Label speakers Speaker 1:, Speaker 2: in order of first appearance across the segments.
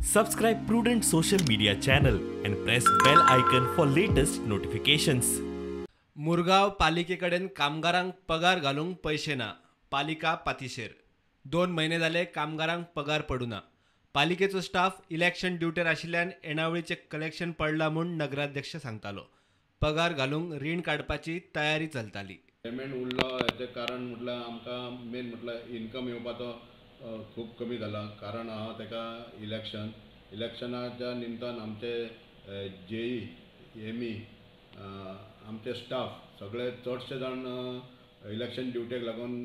Speaker 1: Subscribe Prudent social media channel and press bell icon for latest notifications.
Speaker 2: Murgaon पालिकेकडेन कामगारांक पगार घालूंक पयशे ना. पालिका पातिशेर. 2 म्हयने जाले कामगारांक पगार पडूना. पालिकेचो स्टाफ इलेक्शन ड्युटेर आशिल्ल्यान येणावळीचें कलेक्शन पडलां म्हूण नगराध्यक्ष सांगतालो. पगार घालूंक रीण काडपाची तयारी चलताली.
Speaker 3: पेमेंट उरलो हेचें कारण म्हटल्यार आमकां मेन म्हटल्यार इन्कम येवपाचो खूब कमी जाला. कारण आहा तेका इलेक्शन, इलेक्शनाच्या निमतान आमचे जेई, एम ई, आमचे स्टाफ सगळे चडशे जाण इलेक्शन ड्युटेक लागून,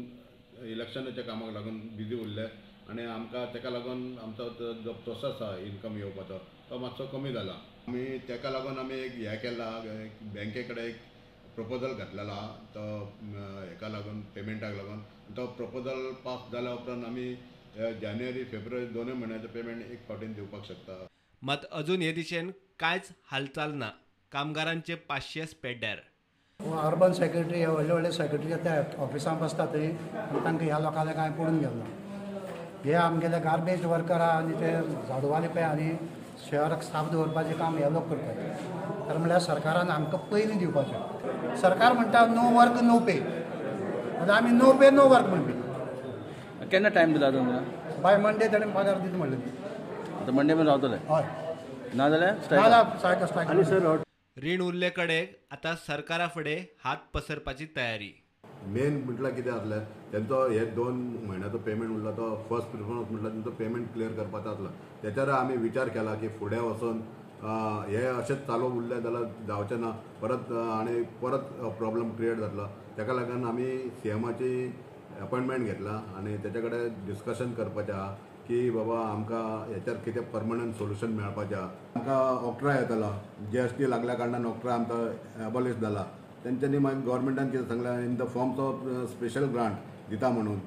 Speaker 3: इलेक्शनाच्या कामाक लागून बिजी उरले आनी आमकां तेका लागून आमचो जो प्रोसेस आहा इन्कम येवपाचो तो मातसो कमी जाला. आमी तेका लागून आमी एक हें केला, बँके कडेन एक प्रपोजल घातलेलो आहा तो हेका लागून, पेमेंटाक लागून. तो प्रपोजल पास जाल्या उपरांत आमी जानेवारी फेब्रुवारी दोनूय म्हयन्याचें पेमेंट एक फावटीन दिवपाक शकता.
Speaker 2: मात अजून हे दिशेन कांयच हालचाल ना. कामगारांचे 500 पेड्ड्यार.
Speaker 4: अर्बन सेक्रेटरी हे व्हडले व्हडले सेक्रेटरी त्या ऑफिसांत बसता थंय आनी तांकां ह्या लोकांक कांय पडून गेलो ना. हे आमगेले गार्बेज वर्कर आहा आनी ते झाडूवाले पळय आनी शहराक साफ दवरपाचें काम हे लोक करतात. तर म्हणल्यार सरकारान आमकां पयलीं दिवपाचें. सरकार म्हणटा नो वर्क नो पे, आतां आमी नो पे नो वर्क म्हणपी.
Speaker 5: केन्ना टायम दिला तुमकां?
Speaker 4: बाय मंडे ताणें पगार दिता म्हणलें.
Speaker 5: आतां मंडे मेरेन रावतले?
Speaker 4: हय.
Speaker 5: ना जाल्यार
Speaker 4: स्ट्रायक.
Speaker 5: आनी सर
Speaker 2: रीण उरले कडेन आतां सरकारा फुडें हात पसरपाची तयारी.
Speaker 3: मेन म्हटल्यार कितें आसलें तेंचो हे 2 म्हयन्याचो पेमेंट उरला तो फर्स्ट प्रिफरन्स म्हटल्यार तेंचो पेमेंट क्लियर करपाचो आसलो. तेचेर आमी विचार केला की फुडें वचून हे अशेंच चालू उरलें जाल्यार जावचें ना, परत आनी परत प्रॉब्लम क्रिएट जातलो. तेका लागून आमी सीएमाची अपॉयंटमेंट घेतला आनी तेच्या कडेन डिस्कशन करपाचें आहा की बाबा आमकां हेचेर कितें परमनंट सोल्युशन मेळपाचें आहा. आमकां ऑक्ट्राय येतालो, जीएसटी लागल्या कारणान ऑक्ट्राय आमकां एबॉलिश जाला. तेंच्यांनी मागीर गव्हर्मेंटान कितें सांगलें, in the forms of special grant दिता म्हणून.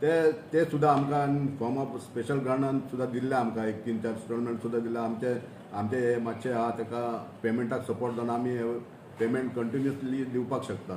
Speaker 3: ते सुद्दां आमकां इन फॉर्म ऑफ स्पेशल ग्रांटान सुद्दां दिल्ले आमकां एक 3-4 इन्स्टॉलमेंट सुद्दां दिल्ले. आमचे आमचे हे मातशे आहा तेका पेमेंटाक सपोर्ट जावन आमी पेमेंट कंटिन्युअसली दिवपाक शकता.